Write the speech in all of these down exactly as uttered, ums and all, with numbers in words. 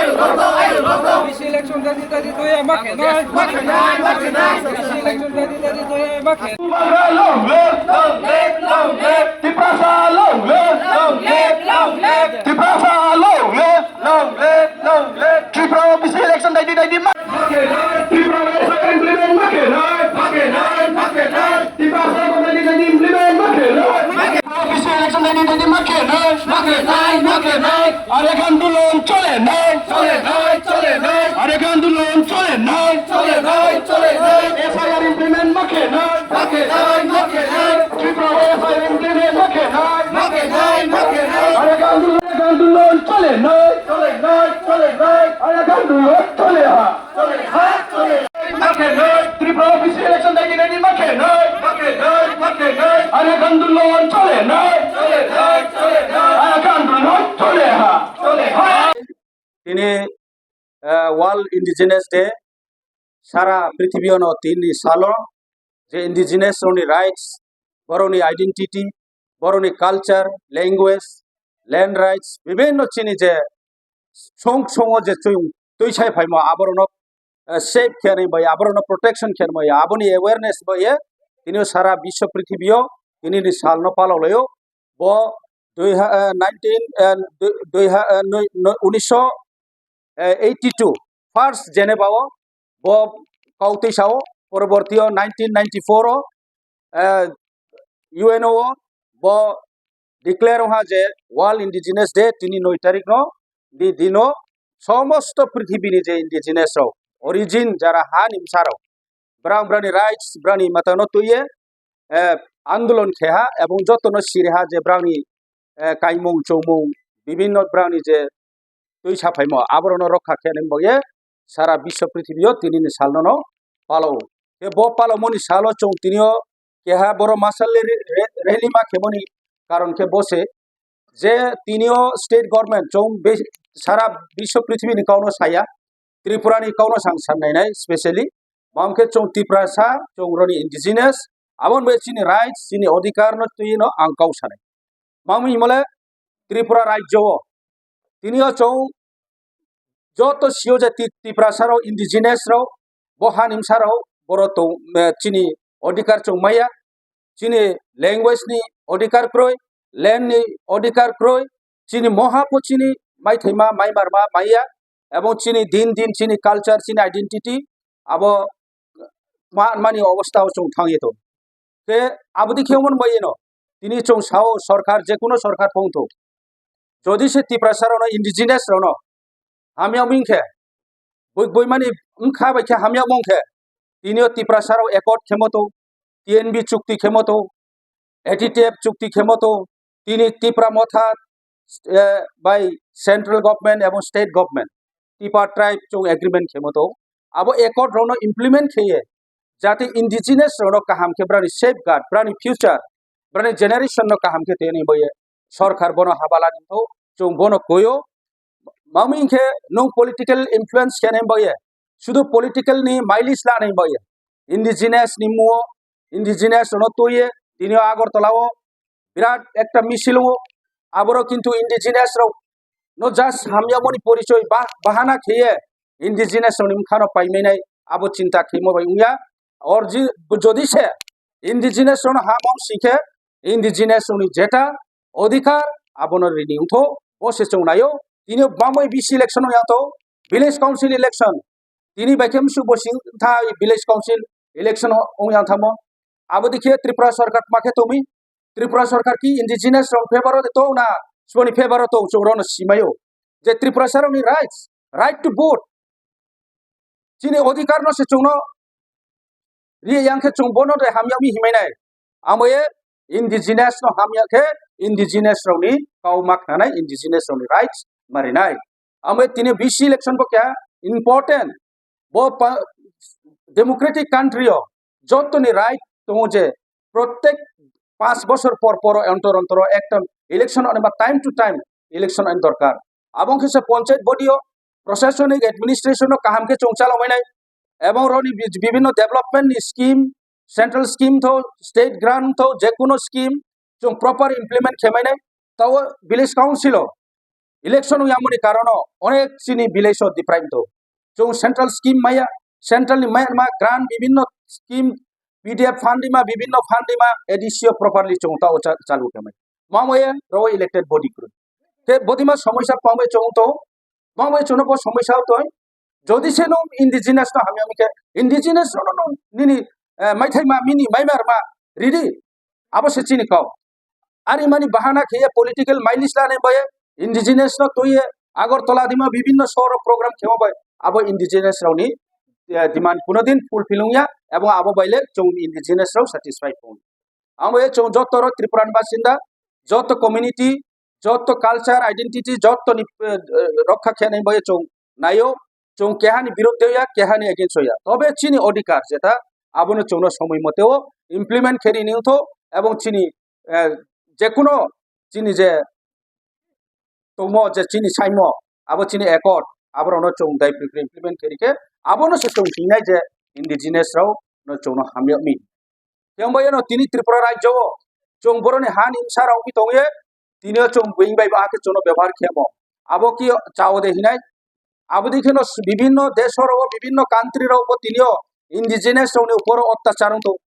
Bisi election dadi dadi toya ma khe nai. Bisi election dadi dadi toya ma khe. Tiprasa long live, long live, long live. Tiprasa long live, long live, long live. Tiprasa long live, long live, long live. Tripura bisi election dadi dadi ma. Tripura implement ma khe nai, ma khe nai, ma khe nai. Tiprasa dadi dadi implement ma khe nai. Bisi election dadi dadi ma khe nai, ma khe nai, ma khe nai. Arekha andolon chole nai. Chole nai, chole nai. Arekha andolon chole nai. Chole nai, chole nai. F I R implement ma khe nai. Ma khe nai, ma khe nai. Tripura o F I R implement ma khe nai. Ma khe nai, ma khe nai. Arekha andolon, arekha andolon chole nai. Chole nai, chole nai. Arekha andolon chole ha. Tripura office election dagi dagi ma khe nai. Ma khe nai, ma khe nai. Arekha andolon chole nai. Chole nai, chole nai. Arekha andolon chole ha. Chole ha. Tini, eh, World Indigenous Day, sara prithibio no tini salo je indigenous rokni rights, borokni identity, borokni culture, language, land rights, bibinno chini je song songo je chwng twi sai phaimo aborokno, eh, save khe nai bai, aborokno protection khe nai bai, aboni awareness bai ye tini sara biswa prithibio tini ni salno palok laio. Bo dui ha-, eh, nineteen, eh, dui, dui ha-, eh, noi, noi, unisho, eh, eighty two first Geneva o bo kautwi sao, porobortio nineteen ninety four o, eh, U N O o bo declare wngha je World Indigenous Day tini noi tarik no, di dino somosto prithibini je indigenous rok, origin jara ha nimsa rok, brang brani rights, brani matano twiye, eh, andolon kheha ebong jotono siriha je brangni, eh, kaimung chumung bibinno brangni je twi saphaimo aborokno rokha khe nang bagwi sara biswa prithibio tinini salno no palo. Khe bo palomoni salo chwng tinio keha boro masal rally ma khemoni karon khe bo se je tinio state government chwng be-, sara biswa prithibini kauno saya, Tripura ni kauno sang san nainai specially. Bam khe chwng Tiprasa, chwng roni indigenous, aboni bai chini rights, chini odhikar no twi no ang kau sanai. Mami himale Tripura rajyo o tini o chwng joto sio je Ti-, Tiprasa rok, indigenous rok, bo ha nimsa rok, boro tong, eh, chini odhikar chwng maya, chini language ni odhikar kroi, land ni odhikar kroi, chini moha pho chini maithaima, maimarma maya, ebong chini din din chini culture, chini identity abo ma-, mani obostha o chwng thangwi tongo. Tei aboni khe omo bai no tini chwng sao sorkar, je kuno sorkar phone thok, jodi se Tiprasa rokno, indigenous rokno hamya wngkhe, bui-, buimani wngkha bai khe hamya wngkhe, tini o Tiprasa rok accord khemo to, T N B chukti khemo to, A T T F chukti khemo to, tini Tipra Motha, eh, bai central government ebong state government, Tipa tribe chwng agreement khemo to, abo accord rokno implement kheye, jate indigenous rokno kaham khe brani safeguard, brani future, brani generation no kaham khe teni boye sorkar bono habala nito, chwng bono koyo, mami khe nung political influence khe nai boye, sudu political ni mileage la nai boye, indigenous ni muo, indigenous rokno toye, tini o Agartala o birat ekta misil wngo, aboro kintu indigenous rok no just hamya moni porichoi ba-, bahana kheye indigenous rok ni mkhano paimainai abo chinta khemo bai wngya. Or ji-, jodi se indigenous rok no ha mong sikhe indigenous rok ni jeta odhikar abono rini wngtho, bo se chwng naio. Tini bangbai B C election wngya to, village council election, tini bai khe msu bo sing tha village council election wngya thamo. Abo dikhe Tripura sorkar ma khe tongwi, Tripura sorkar ki indigenous rok favor o de tong na, siboni favor o tong, chwng rokno simaio je Tripura sarokni rights, right to vote, chini odhikar no se chwngno ri yang khe chwng bono de hamya mi himai nai. Amo ye indigenous no hamya khe indigenous rokni kau ma khnanai, indigenous rokni rights ma rinai. Amo ye tini B C election bo kya important. Bo pa-, democratic country o jotoni right tongo je prottek panch bochor por por ontor ontor o ekta election ani ba time to time election ani dorkar. Abo wngkhe se panchayat body o, proshasonic administration o kaham khe chwng chalokmai nai, ebong roni bi-, bibinno development ni scheme, central scheme tho, state grant tho, je kuno scheme chwng proper implement khe mai nai. Tao village council o Election wngya mani karono onek chini village o deprive to. Chwng central scheme maya, central ni maya ma grant bibinno scheme, P D F fund ma, bibinno fund ma, A D C o properly chwng ta o cha-, chalu khe mai. Mamo ye ro elected body kru. Te body ma somosya pangbe chwng to, mamo ye chwng bo somosya to. Jodi se no indigenous no hamya mike, indigenous no, no, no, nini, eh, maithai ma, mini maimar ma, ridi, abo se chini kau. Ari mani bahana khe political mileage lane boye, indigenous no tuye, Agartala dima bibinno sohor program khemo bai, abo indigenous rokni, eh, demand kuno din fulfill wngya, ebong abo baile chwng indigenous rok satisfy tongo. Ang bai chwng joto rok Tripura ni basinda, joto community, joto culture, identity, joto ni, eh, eh, rokha khe nai bai chwng naio, chwng keha ni birudhe ya, keha ni against ya. Tobe chini odhikar jeta, abono chwngno somoi mote o implement khe rini wngtho, ebong chini, eh, jekuno chini je tongmo je chini saimo, abo chini accord, aborokno chwng daiphri phri implement khe rikhe, abono se chwng hingnai je indigenous rok no chwngno hamya mi. Tei wngbai eno tini Tripura rajyo o chwng boroni hani bwsa rok wi tongye, tini o chwng buing bai bo akhe chwngno bebohar khemo. Abo ki chao de hinai, abo di kheno bibinno desh rok, bibinno country rok bo tini o indigenous rok ni upor o ottachar wng tong.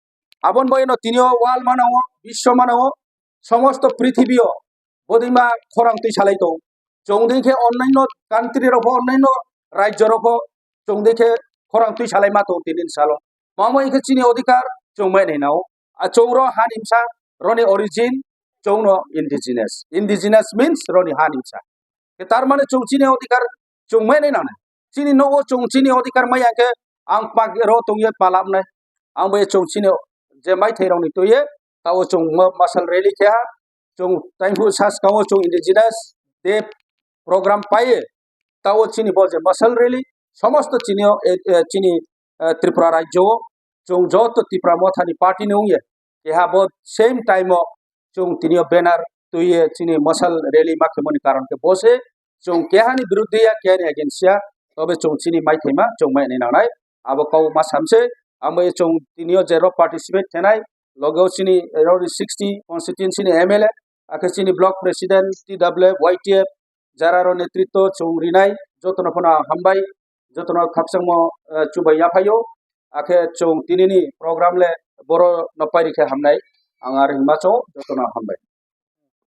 Aboni bai eno tini o world mano, biswa mano, somosto prithibi o bodima khorang twi salai tong. Chwng dei khe onnaino country rok pho, onnaino rajyo rok pho chwng dei khe khorang twi salai ma tong tini salo. Mamo wngkhe chini odhikar chwng mai nai nao. A chwng ro hani bwsa, roni origin chwng no indigenous. Indigenous means roni hani bwsa. Ke tar mane chwng chini odhikar chwng mai nai nao. Chini nogo chwng chini odhikar mai angkhe ang pak ro tongye palap nai. Ang bai chwng chini je mai thai rok ni tuye tao chwng ma-, masal rally khe ha. Chwng taiphu sa swkango chwng indigenous day program paye. Tao chini bo je masal rally, somosto chini o, eh, eh, chini, eh, Tripura rajyo o chwng joto Tipra Motha ni party ni wngye. Keha bo same time o chwng tini o banner tuye chini masal rally ma khemoni karon khe bo se chwng keha ni birudhe ya, keha ni against ya, tobe chwng chini mai thaima chwng mai ni nangnai. Abo kau ma samse, amo chwng tini o je rok participate khenai, loge o chini rok sixty constituency ni M L A, akhe chini block president, T W F, Y T F, jara rok netritwo chwng rinai, jotono phano hambai, jotono khakchangmo, eh, chubai yaphaio, akhe chwng tinini program le boro no pairi khe hamnai, ang ar hima chwng jotono hambai.